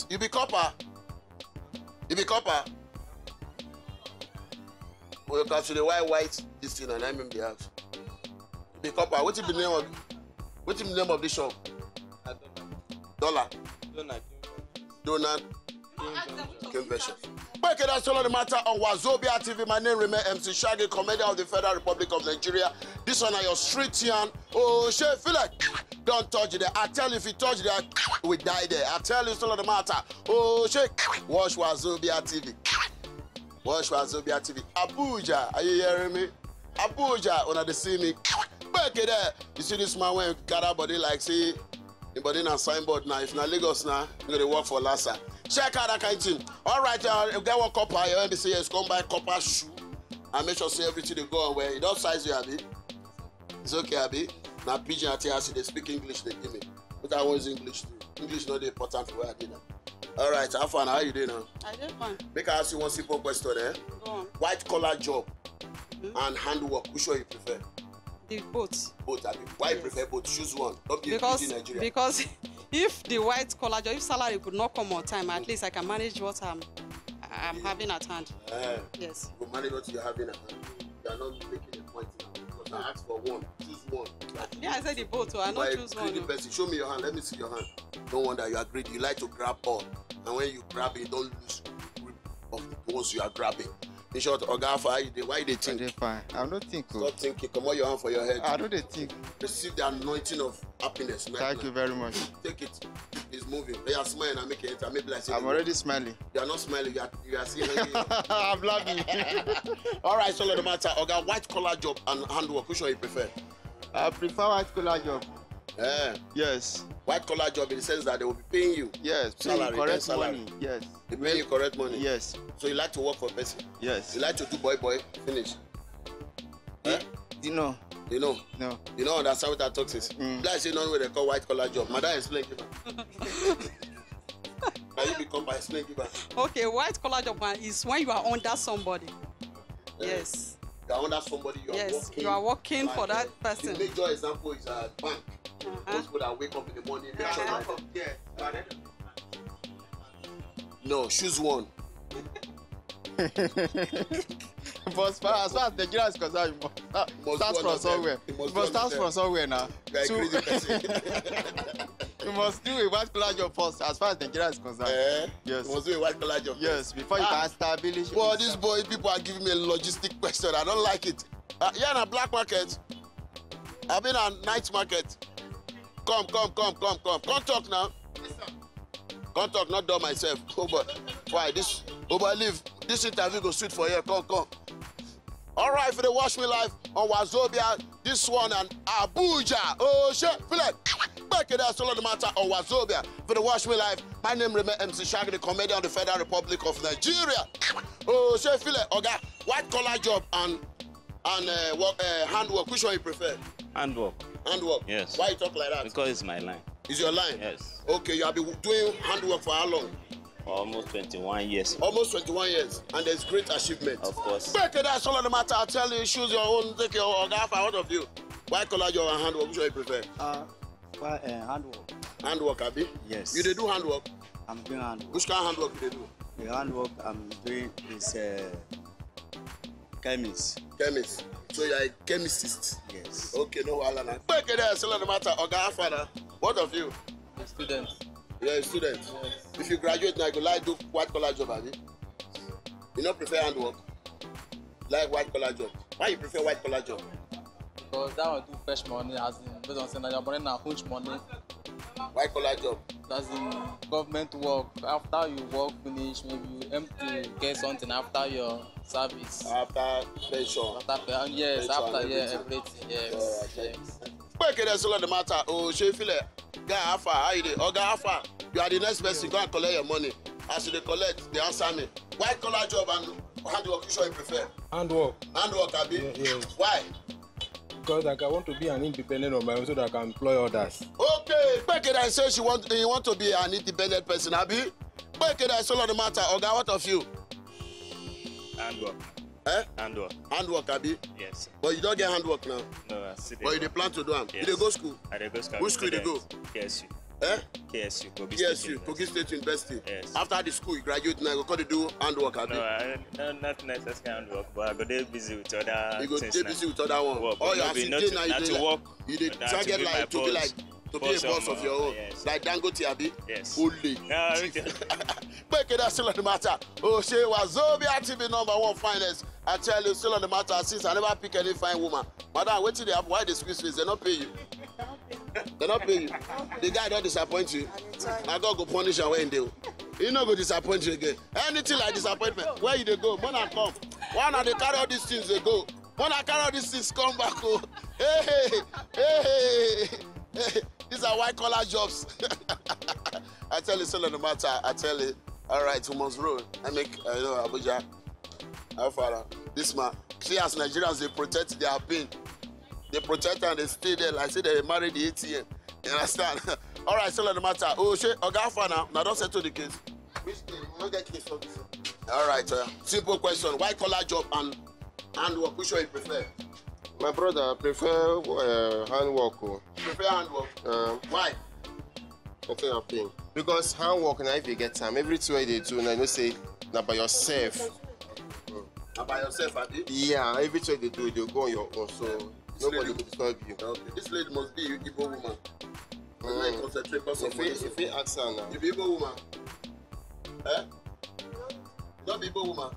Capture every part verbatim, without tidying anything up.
You be copper. You be copper. Well, you can see the white, white, this thing, and I'm in the house. You be copper. What be the name of, what be the name of this shop? Dollar. Donut. Convention. Okay, that's all of the matter on Wazobia T V. My name remain M C Shaggy, comedian of the Federal Republic of Nigeria. This one are your street yarn. Oh, shey feel like don't touch it. I tell you, if you touch it, we die there. I tell you, all of the matter. Oh, shey watch Wazobia T V. Watch Wazobia T V. Abuja, are you hearing me? Abuja, when they see me, back it there. You see this man when gather body like see, the body na signboard now. If na Lagos now, you gonna work for Lasa. Check out that kind of thing. All right, uh, get one copper. You M B C S come buy copper shoe and make sure say everything they go on well. You don't size you, abi? It's okay, abi? Now pigeon at here, they speak English. They give me, but I want English too. English not the important for where I did now. All right, how far now? How you doing now? I dey fine. Make I ask you one simple question, eh? Go on. White collar job and handwork, which one you prefer? The both. Both, abi? Why you prefer both? Choose one. Don't be a Because greedy Nigeria. because if the white collar job, if salary could not come on time, at least I can manage what I'm I'm having at hand. Eh, Yes. you go manage what you have in hand. You are not making a point now. Because I asked for one. Choose one. Yeah, I said the both. So I You are not a choose one. greedy Oh. person. Show me your hand. Let me see your hand. No wonder you are greedy. You like to grab all. And when you grab it, you don't lose grip of the ones you are grabbing. In short, Oga, how far you dey? Why you dey I think? dey fine. I no think. Oh. Stop thinking. Comot your hand for your head. I no dey think. Receive the anointing of happiness. Right Thank now. you very much. Take it. It's moving. They are smiling and make it enter. Maybe like say I'm they already smiling. You are not smiling. You are, you are still hanging. I'm laughing. All right, so no matter. Oga, white collar job and handwork. Which one you prefer? I prefer white collar job. Eh. Yes. White collar job in the sense that they will be paying you. Yes, pay Salary, you correct salary. money. Yes. They pay you correct money. Yes. So you like to work for a person. Yes. You like to do boy boy. Finish. Eh? You know. You know. No. You don't understand what I talk is. Mm. Like say no way they call white collar job. Madam, explain give am. Can you become by explain give am? Okay, white collar job, man, is when you are under somebody. Eh, Yes. You are under somebody. You are Yes, working. you are working for Like, that uh, person. The major example is a bank. Uh-huh. Most people that wake up in the morning, make sure that Yeah. No, choose one. But as far as, far as Nigeria is concerned, you must start, You must start do all from of them. somewhere. You You must must do all of start them. from somewhere now. You are a So greedy person. you must do a white collar job first, as far as Nigeria is concerned. Eh? Yes. You must do a white collar job Yes, first. before you Ah. can establish But yourself. These boys, people are giving me a logistic question. I don't like it. Uh, yeah, na black market. I've been on night market. Come, come, come, come, come. Come talk now. Come talk, not done myself. Oh boy, why this? Oh boy, leave. This interview go sweet for you. Come, come. All right, for the watch me live on Wazobia, this one and Abuja. Oh shit, feel like back it out, all the matter on Wazobia. For the watch me live, my name remain M C Shaggy, the comedian of the Federal Republic of Nigeria. Oh shit, feel like Oga, white collar job and and uh, work, uh, handwork. Which one you prefer? Handwork. Handwork. Yes. Why you talk like that? Because it's my line. It's your line. Yes. Okay, you have been doing handwork for how long? Almost twenty-one years. Almost twenty-one years, and there's great achievement. Of course. Back it out, all the matter. I tell you, choose your own. Take your own half out of you. White collar job and handwork. Which one you prefer? Uh, well, uh, handwork. Handwork, abi? Yes. You dey do handwork? I'm doing handwork. Which kind of handwork you dey do? The handwork I'm doing is uh, chemist. Chemist. So you are a chemist. Yes. Okay, no wahala na. Back it out, all the matter. Oga Afana, what of you? A student. You're a student. Yes. If you graduate now, you go like do white collar job, abi? You no prefer handwork? Like white collar job? Why you prefer white collar job? Because that one too fresh money, as in, based on saying that your money na huge money. White collar job. As in government work. After you work finish, maybe you aim to get something after your service. After pension. After pe- yes, Pension after and yeah, everything. everything. Yes. Alright, thank yes. Back it out, all the matter. Oh, shey feel it. Guy, how far? How you dey? Oga, how far? You are the next person. Go and collect your money. As you dey collect, they answer me. White collar job and handwork, which one you prefer? Handwork. Handwork, abi? Yeah, yes. Why? Because, like, I want to be an independent on my own so that I can employ others. Okay, Kpekeda say she want, he want to be an independent person, abi? Kpekeda say all the matter. Oga, what of you? Handwork. Eh? Handwork. Handwork, abi? Yes. But you don't get handwork now. No, I still But you dey plan to do am. Yes. You dey go school? I dey go school. Which school you dey go? K S U. Eh? K S U, Kogi K S U, State Kogi State University. Yes. After the school, you graduate now, you go come dey do handwork, abi? No, I, no, not necessarily handwork, but I go dey busy with You other go things. dey Now. busy with other one. Work, Oh, but yeah, no as be you not dey to, now, you not dey to like, work. you dey That to target be my like to be boss. like to be a Boss boss of of your own, yes. Like Dangote, abi? Yes. Ole. No, I don't think- Make it that's still on the matter. Oh, she was Zobia T V number one finest. I tell you, still on the matter since I never pick any fine woman. Madam, wetin dey happen? Why dey squeeze face? They not pay you. They not pay you. The guy don't disappoint you. Now God go punish am when dey. He no go disappoint you again. Anything like disappointment, where you dey go? When I come, why not they carry all these things they go? When I carry all these things come back, oh, hey, hey, hey, hey. These are white collar jobs. I tell you, still on the matter. I tell you, all right, we must roll. I make I know Abuja. How far? This man. See as Nigerians they protect their pain. They protect and they stay there like say they marry the A T M. You understand? All right, still on the matter. Oh, shey, Oga, how far now? Now don't settle the case. Which thing? You no get case for this one. All right, uh, simple question. White collar job and handwork, which one you prefer? My brother, I prefer uh, handwork. Oh. You prefer handwork. Um, Why? Nothing happen. Because handwork now, if you get time, everything wey you dey do now, you know say na by yourself. Na by yourself, abi? Yeah, everything wey you dey do, you dey go on your own. So nobody go disturb you. Okay. This lady must be Igbo woman. Mm. Mm. Concentrate because You of fit, money. you fit ask her now. You be Igbo woman? Eh? You don't be Igbo woman?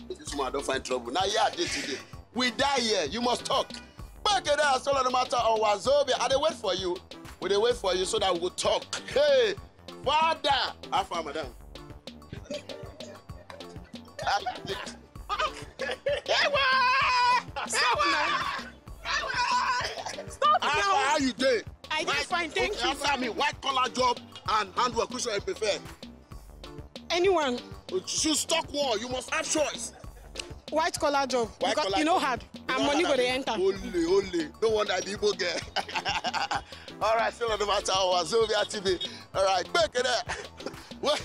This woman don't find trouble. Now, yeah, I did today. We die here. You must talk. Back it up, so no matter on Wazobia. I dey wait for you. We dey wait for you so that we go talk. Hey, father. How far, madam? Stop now. Stop How far now. How you dey? I dey fine, thank Okay, you. Answer me. White collar job and handwork. Which one you prefer? Anyone, Choose stock one. You must have choice. white collar job. White Because collar you know job. hard. You And know money hard, go dey abi? enter. Only, only. No wonder I be Igbo girl. All right, still on the matter. Our Zobia T V. All right, back it up. Why,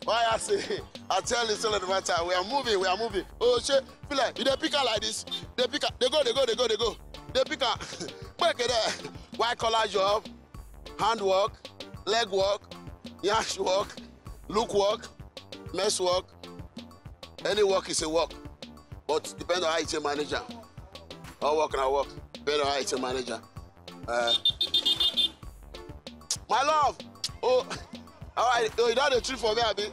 why I say? I tell you, still on the matter. We are moving. We are moving. Oh shit, feel like you dey pick her like this. They pick her. They go. They go. They go. They go. They pick her. Back it up. White collar job, handwork, leg work, yash work, look work, mess work. Any work is a work, but depend on how you take manage am. All work na work, depend on how you take manage am. Uh, my love, oh, all right, oh, you don dey treat for me, abi?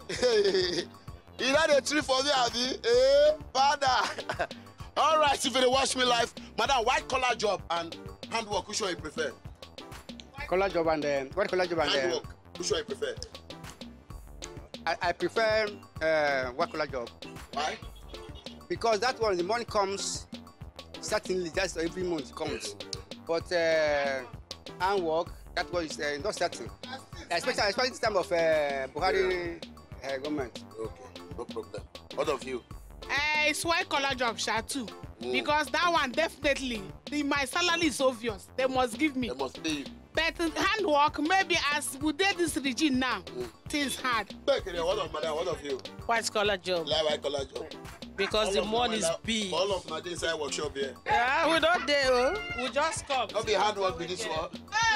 You don dey treat for me, abi? Eh, father. All right, if you dey watch me live, madam, white collar job and handwork, which one you prefer? Collar job and um, white collar job and um, Handwork, which one you prefer? I, I prefer uh, white collar job Why? Because that one the money comes certainly just every month it comes, but uh, handwork that one is uh, not certain, especially especially this time of uh, Buhari uh, government. Okay, no problem. What of you? Eh, it's white collar job, sha, too. Mm. Because that one definitely, the, my salary is obvious. They must give me. They must pay you. But handwork, maybe as we dey this regime now, things hard. Back there, what of madam? What of you? White collar job Like white collar job. Because the All of money my is life- big. All of my things I workshop here. Yeah, we don't dey oh. We just come. No be hard work be this one.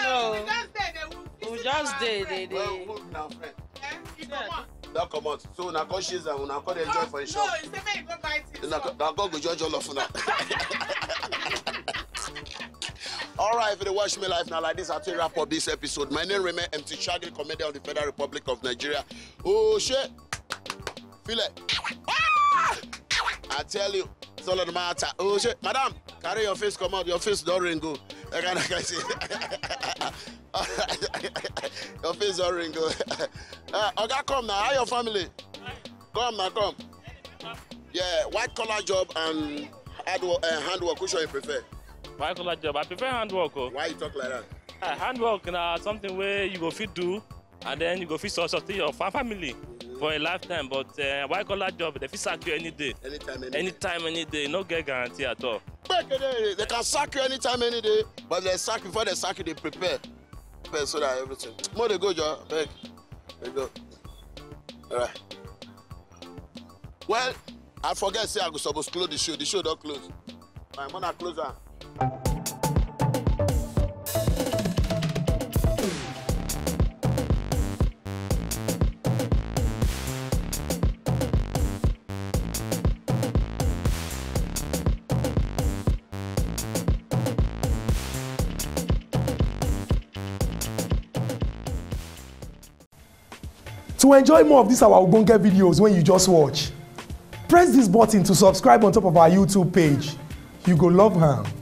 No. Just there, they will We visit just our dey friend. dey Well, dey. who na friend? Eh, you come on. Don comot. So una come share am, una come dey enjoy for No, yourself. You say make you go buy things. Una go, na God go judge all of una. All right, if you dey watch me live now like this, I take wrap up this episode. My name remain M C Shaggy, comedian of the Federal Republic of Nigeria. Oh shit, feel it. Ah! I tell you, it's all on the matter. Oh shit, madam, carry your face, come out. Your face don't ring go. That kind of guy say. Your face don't ring go. Uh, Oga, come now. How your family? Come now, come. Yeah, white collar job and hard work, uh, handwork. Which one you prefer? White collar job. I prefer handwork. Oh. Why you talk like that? Ah, handwork na something wey you go fit do and then you go fit sus- sustain your fa- family for a lifetime. But uh, white collar job, they fit sack you any day. Anytime, any Anytime, any day. No get guarantee at all. They, they can sack you anytime, any day. But they sack before they sack you, they prepare. Prepare so that everything. More they go, Joe. Beg. They go. All right. Well, I forget say I go suppose close the show. The show don't close. My mother close am. To enjoy more of these our ogbonge videos when you just watch, press this button to subscribe on top of our YouTube page. You go love am.